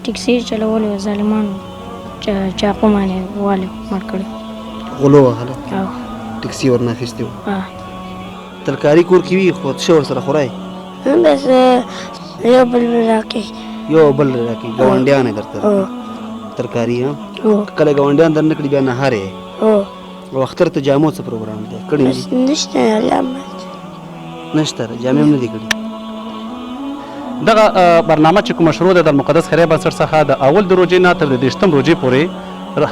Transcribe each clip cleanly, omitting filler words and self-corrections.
ټیکسي چلولې وه، ظالمانو چاقو باندې والې مړ کړی. غلو وهلی؟ او. ټیکسي ورنه اخیستې وه؟ ترکاري کور کې وي خو څه ورسره خورئ؟ بس یو بل راکوي. یو بل راکوي، ګاونډیان یې درته ترکاري؟ ها، کله ګاونډیان در نه کړي بیا نهار یې. او اختر ته جامو څه پروګرام دی کړی؟ بس نشته، نشته، جامې هم نه دي کړي. دغه برنامه چې کومه شروع ده د المقدس خیریه بنسټ څخه د اول د روژې نه تر د 30 روژې پورې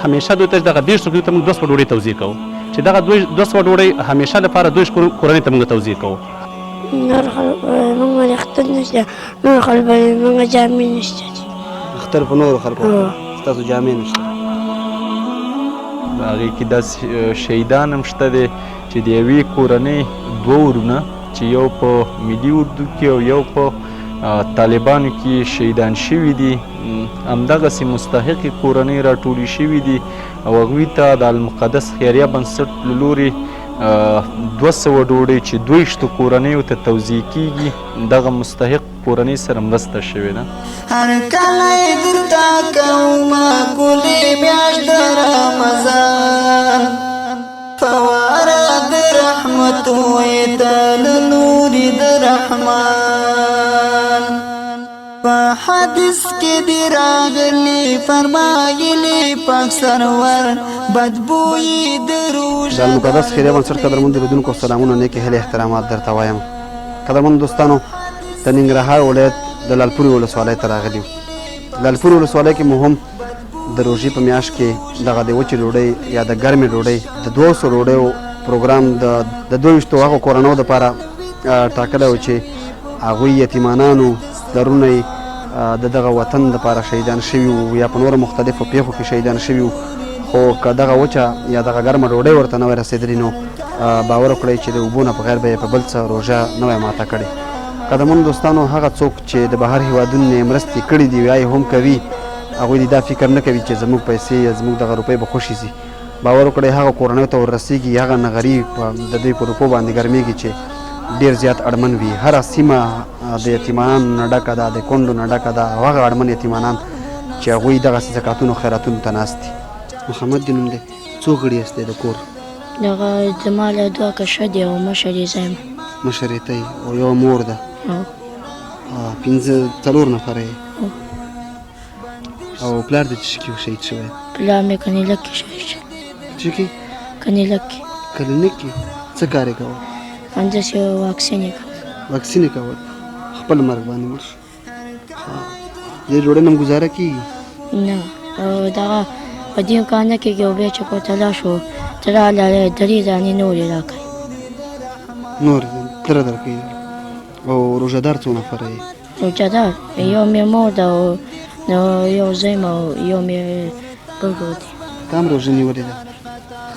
همیشه دوی ته دغه 30 روپیو ته موږ 200 ډوډۍ توزیع کوو، چې دغه 200 ډوډۍ همیشه لپاره 22 کورنۍ ته موږ توزیع کوو. نور خلک موږ باندې اختر نشته، نور خلک باندې موږ جامې نشته. اختر په نورو خلکو ستاسو جامې نشته. هغې کې داسې شهیدان هم شته دی چې د یوې کورنۍ دوه ورونه چې یو په ملي اردو کې او یو په طالبانو کې شهیدان شوي دي، همدغسې مستحقې کورنۍ راټولې شوي دي او هغوی ته د المقدس خیریه بنسټ له لورې 200 ډوډۍ چې 22 کورنیو ته توزیع کیږي، دغه مستحق کورنۍ سره مرسته شوې ده. هر کله یې درته کومه ګلې میاشت د رمضان، فواره د رحمتو یې ته له لوري د رحمان. په حدیث کې دی راغلی فرمایلی پاک سرور، بدبویي د روژه. د المقدس خیریه بنسټ قدرمن لیدونکو سلامونه، نیکې هیلې احترامات درته وایم. قدرمن دوستانو، د ننګرهار ولایت د لالپورې ولسوالۍ ته راغلي یو. لالپورې ولسوالۍ کې مو هم د روژې په میاشت کې دغه د وچې ډوډۍ یا د ګرمې ډوډۍ د 200 ډوډیو پروګرام د 22 هغو کورنیو دپاره ټاکلی و چې هغوی یتیمانانو، پلرونه یې د دغه وطن دپاره شهیدان شوي وو یا په نورو مختلفو پیښو کې شهیدان شوي وو، خو که دغه وچه یا دغه ګرمه ډوډۍ ورته نه وای رسېدلې نو باور وکړئ چې د اوبو نه په غیر به یې په بل څه روژه نه وای ماته کړې. قدرمنو دوستانو، هغه څوک چې د بهر هیوادونو نه یې مرستې کړي دي یا یې هم کوي، هغوی دې دا فکر نه کوي چې زموږ پیسې یا زموږ دغه روپۍ به خوشې ځي. باور وکړئ هغه کورنیو ته ورسېږي، هغه نغري د دوی په روپو باندې ګرمېږي چې ډېر زیات اړمن وي. هره سیمه د یتیمانانو نه ډکه ده، د کونډو نه ډکه ده، او هغه اړمن یتیمانان چې هغوی دغسې زکاتونو خیراتونو ته ناست دي. محمد دې نوم دی، څو غړي یاستئ د کور؟ دغه زما له دوه کشره دی او مشر یې زه یم. مشر یې ته یې او یوه مور ده؟ 4 نفره یې. او پلار دې څه کې شهید شوی؟ پلار مې کنیلک کې شهید شوی. څه کې؟ کنیلک کې. کلینیک کې څه کار یې کاوه؟ همداسې واکسین یې کاوه. واکسین یې کاوه، خپل مرګ باندې مړ شو. دې ډوډۍ نه هم ګزاره کېږي؟ نه، دغه په دې کار نه کېږي. او بیا چې کور ته لاړ شو، تره له 3 دانې نورې راکړې. نورې تره درکوي. او روژهدار څو نفره یې؟ روژهدار یو مې مور ده او یو زوی او یو مې بل ورور دی. تا هم روژه نیولې ده؟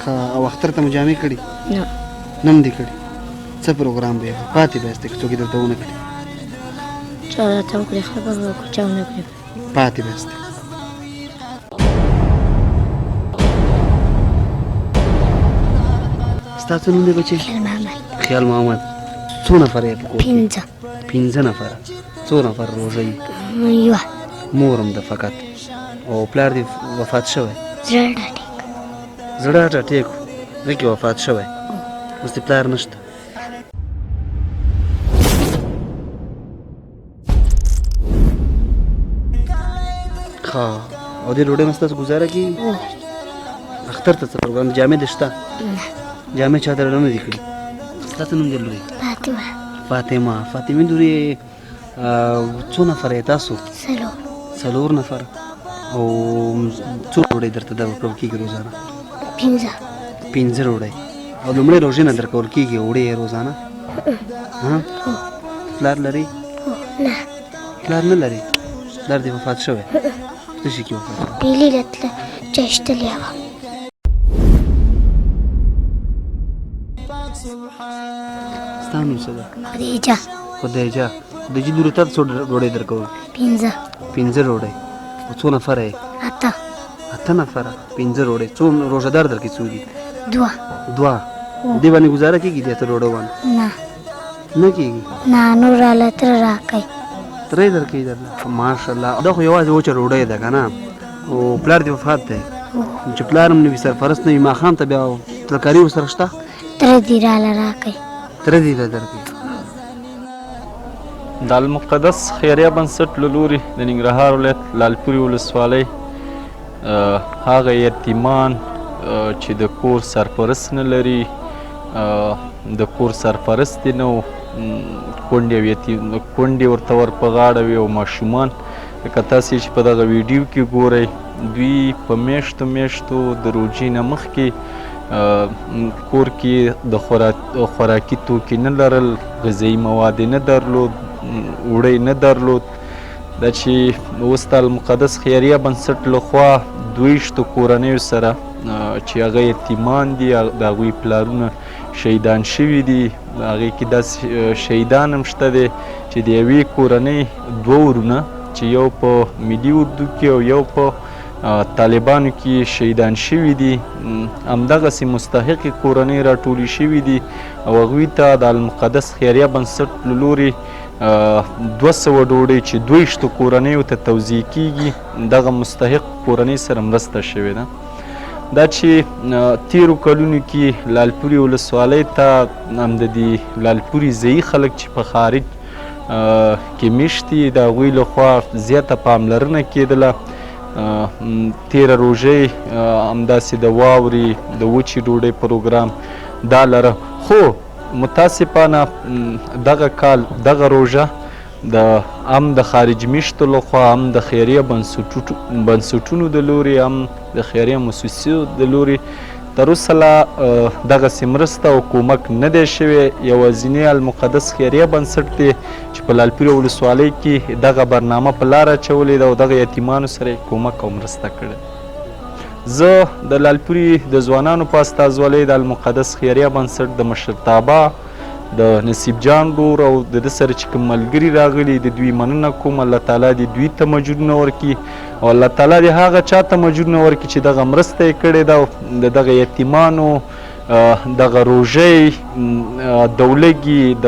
ښه. او اختر ته مو جامې کړي؟ نه. نه هم دي کړي. څه پروګرام به یې پاتې به یاستئ که څوک یې درته ونه کړي؟ چا راته وکړي خبر به وکړو، چا ونه کړي پاتې به یاستئ. ستا څه نوم دی بچې؟ خیال محمد. خیال محمد. څو نفره یې په کور کې؟ 5. 5 نفره. څو نفره روژه یي؟ یوه. مور هم ده فقط. او پلار دې وفات شوی؟ زړه ټیک. زړه ټیک هغه کې وفات شوی، اوس دې پلار نشته. ښه. او دې ډوډۍ نه ستاسو ګزاره کېږي؟ اختر ته څه پروګرام؟ جامې دې شته؟ نه. جامې چا درله نه دي کړي؟ ستا څه نوم دی لورې؟ فاطمه. فاطمه. فاطمې لورې، څو نفره یې تاسو؟ 4. 4 نفره. او څو ډوډۍ درته درکول کېږي روزانه؟ 5. 5 ډوډۍ. او لومړۍ روژې نه درکول کېږي اوړې یې روزانه؟ ها؟ پلار لري؟ نه. پلار نه لري؟ پلار دې وفات شوی؟ څه شي کې وفات شوی؟ پیلې له تله چا ایستلې وه. ستا نوم څه ده؟ خدیجه. خدیجه. خدیجې لورې، تا ته څو ډوډۍ درکول؟ 5. 5 ډوډۍ. او څو نفره یې؟ 8. 8 نفره، 5 ډوډۍ. څو روژهدار درکې څو دي؟ 2. 2. دې باندې ګزاره کېږي دې 8 ډوډۍ باندې؟ نه. نه کېږي؟ نه، نور راله تره راکوي. تره یې درکوي درله. ماشاءالله. دا خو یوازې وچه ډوډۍ ده که نه؟ او پلار دې وفات دی؟ چې پلار هم نه وي، سرپرست نه وي، ماښام ته بیا ترکاري ورسره شته؟ تره دې راله راکوي. تره دې له درکوي. د المقدس خیریه بنسټ له لوري د ننګرهار ولایت لالپورې ولسوالۍ هغه یتیمان چې د کور سرپرست نه لري، د کور سرپرست یې نه و، کونډې او یتیم کونډې ورته ور په غاړه وي او ماشومان، لکه تاسې چې په دغه ویډیو کې ګورئ، دوی په میاشتو میاشتو د روژې نه مخکې کور کې د خوراکي توکي نه لرل، غذایي مواد یې نه درلود، اوړه یې نه درلود. دا چې اوس د المقدس خیریه بنسټ لخوا 22 کورنیو سره چې هغه یتیمان دي، د هغوی پلارونه شهیدان شوي دي، هغې کې داسې شهیدان هم شته دی چې د یوې کورنۍ 2 ورونه چې یو په ملي اردو کې او یو په طالبانو کې شهیدان شوي دي، همدغسې مستحقې کورنۍ راټولې شوي دي او هغوی ته د المقدس خیریه بنسټ له لوري 200 ډوډۍ چې 22 کورنیو ته توزیع کیږي، دغه مستحق کورنۍ سره مرسته شوې ده. دا چې تیرو کلونو کې لالپورې ولسوالۍ ته هم د دې لالپورې ځایي خلک چې په خارج کې میشت دي، د هغوی لخوا زیاته پاملرنه کېدله. تېره روژه همداسې د واورې د وچې ډوډۍ پروګرام دا لره، خو متاسفانه دغه کال دغه روژه د هم د خارج میشتو لخوا، هم د خیریه بنسټونو د لوري، هم د خیریه موسسو د لوري تر اوسه لا دغسې مرسته او کومک نه دی شوی. یوازینی المقدس خیریه بنسټ دی چې په لالپورې ولسوالۍ کې دغه برنامه په لاره اچولې ده او دغه یتیمانو سره یې کومک او مرسته کړې. زه د لالپورې د ځوانانو په استازولۍ د المقدس خیریه بنسټ د مشرتابه د نصیب جان ورور او د ده سره چې کوم ملګري راغلي د دوی مننه کوم. الله تعالی دې دوی ته مجورونه ورکړي او الله تعالی دې هغه چا ته مجورونه ورکړي چې دغه مرسته یې کړې ده او د دغه یتیمانو دغه روژه یې د ولږې د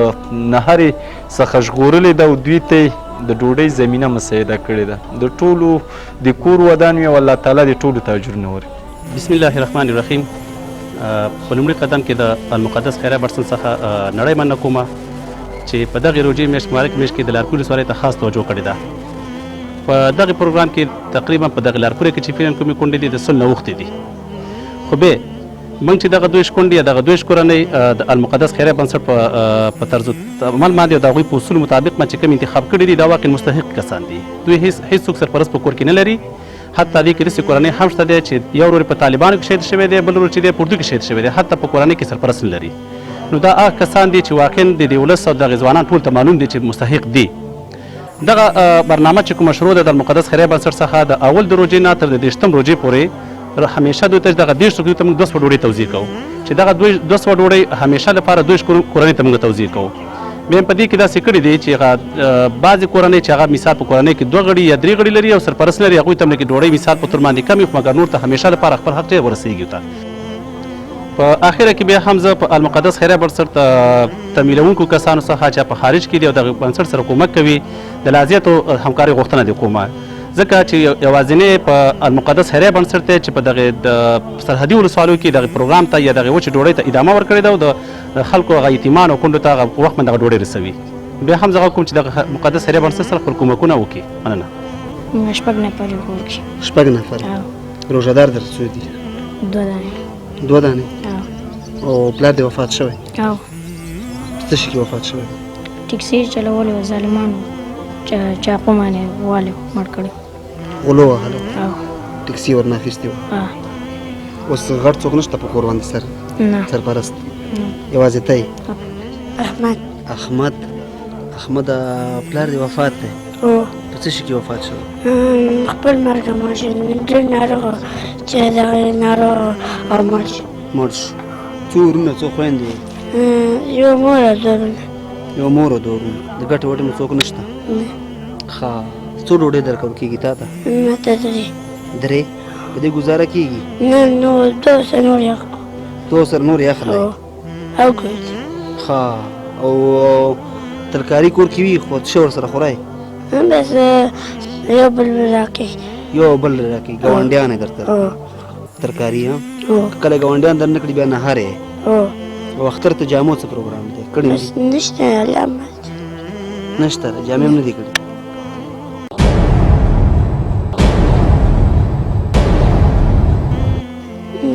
نهرې څخه ژغورلې ده او دوی ته یې د ډوډۍ زمینه مساعده کړې ده. د ټولو د کور ودان وي او الله تعالی دې ټولو ته اجرونه ورکړي. بسم الله الرحمن الرحیم. په لومړي قدم کې د المقدس خیریه بنسټ څخه نړۍ مننه کومه چې په دغې روژې میاشت مبارک میاشت کې د لارپورې ولسوالۍ ته خاص توجه کړې ده. په دغه پروګرام کې تقریبا په دغه لارپورې کې چې فعلاً کومې کونډې دي د 100 نه اوښتې دي، خو بیا موږ چې دغه 22 کونډې یا دغه 22 کورنۍ د المقدس خیریه بنسټ په طرز عمل باندې او د هغوی په اصولو مطابق باندې چې کوم انتخاب کړي دي، دا واقعا مستحق کسان دي. دوی هیڅوک سرپرست په کور کې نه لري. حتی دې کې داسې کورنۍ هم شته دی چې یو ورور په طالبانو کې شهید شوی دی، بل ورور چې دی په اردو کې شهید شوی دی، حتی په کورنۍ کې سرپرست نه لري. نو دا هغه کسان دي چې واقعا د دې ولس او دغه ځوانان ټول ته معلوم دي چې مستحق دي. دغه برنامه چې کومه شروع ده د المقدس خیریه بنسټ څخه د اول د روژې نه تر د 30 روژې پورې همیشه دوی ته دغه 30 دوی ته موږ 200 ډوډۍ توزیع کوو چې دغه 200 ډوډۍ همیشه لپاره 22 کورنۍ ته موږ توزیع کوو. بیا په دې کې داسې کړي دي چې هغه بعضې کورنۍ چې هغه مثال په کورنۍ کې 2 غړي یا 3 غړي لري او سرپرست لري، هغوی ته هم لږې ډوډۍ مثال په تور باندې کمې، خو مګر نور ته همیشه لپاره خپل حق ورسېږي. ته په آخره کې بیا هم زه په المقدس خیریه بنسټ تمویلوونکو کسانو څخه چې په خارج کې دي او دغه بنسټ سره کومک کوي د لا زیاتو همکارۍ غوښتنه دې کومه، ځکه چې یوازینی په المقدس خیریه بنسټ دی چې په دغه د سرحدي ولسوالیو کې دغه پروګرام ته یا دغه وچې ډوډۍ ته ادامه ورکړې ده او د خلکو هغه یتیمانو او کونډو ته هغه وخت باندې دغه ډوډۍ رسوي. بیا هم زه غږ کوم چې دغه مقدس خیریه بنسټ سره خپل کومکونه وکړي. مننه. موږ 6 نفر یو کور کې. 6 نفر؟ روژهدار درته څو دي؟ 2 دانې. 2 دانې؟ او پلار دې وفات شوی؟ او. په څه شي کې وفات شوی؟ ټیکسي یې چلولې وه، ظالمانو چاقو باندې والې مړ کړی. غلو وهلو؟ او. ټیکسي ورنه اخیستې وه؟ اوس غټ څوک نشته په کور باندې سر؟ نه. سرپرست؟ نه. یوازې ته یې؟ احمد. احمد. احمد پلار دې وفات دی؟ هو. په څه شي کې وفات شو؟ خپل مرګ مړ شو، ډېر ناروغ چې دغه ناروغ او مړ شو. مړ شو. څو ورونه څو خویندې؟ یو مور او 2 ورونه. یو مور او 2 ورونه. د ګټې وټې مو څوک نشته؟ نه. ښه، څو ډوډۍ درکول کېږي تا ته؟ ما ته 3. 3؟ په دې ګزاره کېږي؟ نه، نو 2 سره نور یې اخلو. 2 سره نور یې اخلئ؟ هو. او ګوز. ښه، او ترکاري کور کې وي خو څه ورسره خورئ؟ بس یو بل راکوي. یو بل راکوي، ګاونډیان یې درته ترکاري؟ ها، کله ګاونډیان در نه کړي بیا نهار یې. او اختر ته جامو څه پروګرام دی کړی؟ نشته، الله نشته، جامې هم نه دي کړي.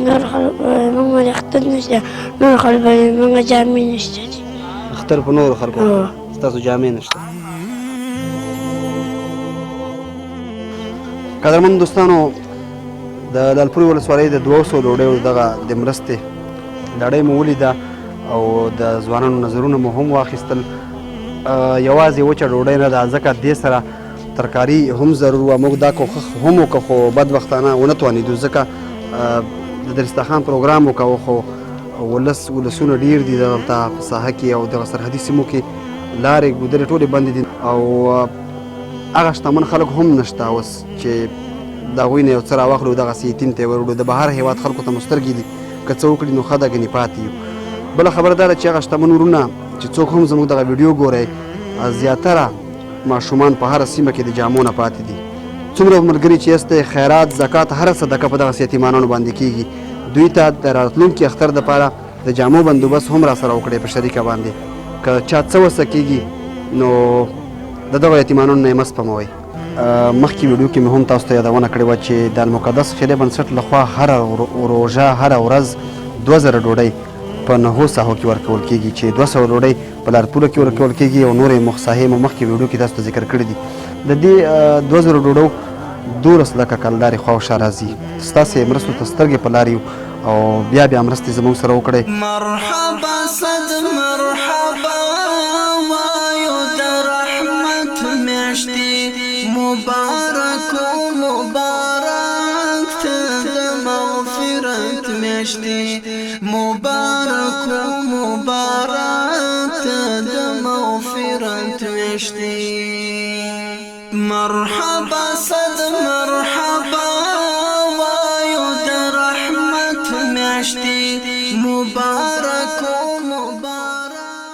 نور خلک موږ باندې اختر نشته، نور خلک باندې موږ جامې نشته دي. اختر په نورو خلکو، ستاسو جامې نشته. قدرمن دوستانو، د لالپورې ولسوالۍ د 200 ډوډیو دغه د مرستې لړۍ مو ولیده او د ځوانانو نظرونه مو هم واخیستل. یوازې وچه ډوډۍ نه ده، ځکه دې سره ترکاري هم ضرور وه. موږ دا کوښښ هم وکړ خو بدبختانه ونه توانېدو، ځکه د درستخان پروګرام وکاوه، خو ولسونه ډېر دي دلته په ساحه کې او دغه سرحدي سیمو کې لارې ګودرې ټولې بندې دي او هغه شتمن خلک هم نشته اوس چې د هغوی نه یو څه راواخلو دغسې یتیم ته یې وروړو. د بهر هېواد خلکو ته مو سترګې دي، که څه وکړي نو ښه ده، ګنې پاتې یو. بله خبره دا ده چې هغه شتمن ورونه چې څوک هم زموږ دغه ویډیو ګورئ، زیاتره ماشومان په هره سیمه کې د جامو نه پاتې دي. څومره ملګري چې یاستئ، خیرات، زکات، هره صدقه په دغسې یتیمانانو باندې کېږي. دوی ته د راتلونکي اختر دپاره د جامو بندوبست هم را سره وکړئ په شریکه باندې. که چا څه وسه کېږي نو د دغو یتیمانانو نه یې مه سپموئ. مخکې ویډیو کې مې هم تاسو ته یادونه کړې وه چې د المقدس خیریه بنسټ لخوا هره روژه هره ورځ 2000 ډوډۍ په 9 ساحو کې ورکول کېږي، چې 200 ډوډۍ په لارپوره کې ورکول کېږي او نورې ساحې مو مخکې ویډیو کې تاسو ته ذکر کړې دي. د دې 2000 ډوډو 12 لکه کلدارې خواوشا راځي. ستاسې مرستو ته سترګې په لار یو او بیا بیا مرستې زموږ سره وکړئ. مرحبا صد مرحبا وایو د رحمت میاشتې مبارک مبارک ته د مغفرت میاشتې مبارک مبارک ته د مغفرت میاشتې. مرحبا صد مرحبا وایو د رحمت میاشتې مبارک